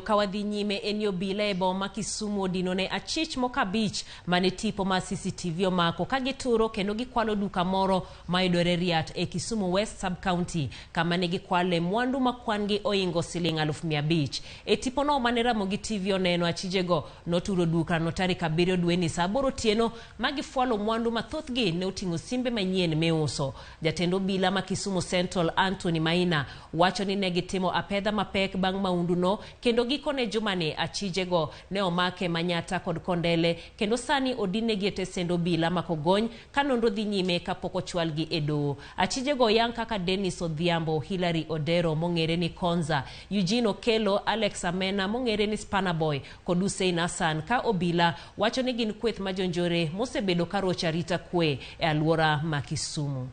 Ka wadhi nyime en ni obila e boma ma Kisumu odino ne achich moko abich mane tipo mar CCTV omako ka gituro kendo gikwalo duka moro mayudore Riat e Kisumu West Sub-County kama ne gikwale mwandu ma kwan gi oingo siling 500,000. E tipono mane Ramogi TV oneno achijego noturo dukano tarik 7 dweni saa 8 otieno ma gifwalo mwandu ma thothgi ne oting'o simbe manyien miuso. Jatend obila ma Kisumu Central Anthony Maina wacho ni ne gitimo apedha mapek bang' maunduno kendo gikone jumani achijego ne omake Manyatta kod Kondele kendo sani odinnegi e tesend obila ma Kogony ka nonro dhi nyime kapok ochwalgi e doho. Achijego oyang kaka Dennis Odhiambo, Hillary Odero mong'ere ni Konza, Eugene Okello, Alex Amena mong'ere ni Spanner Boy kod Hussein Hassan ka obila wacho ni gin kweth ma jonjore mosebedo ka rocho arita kwe e aluora ma Kisumu.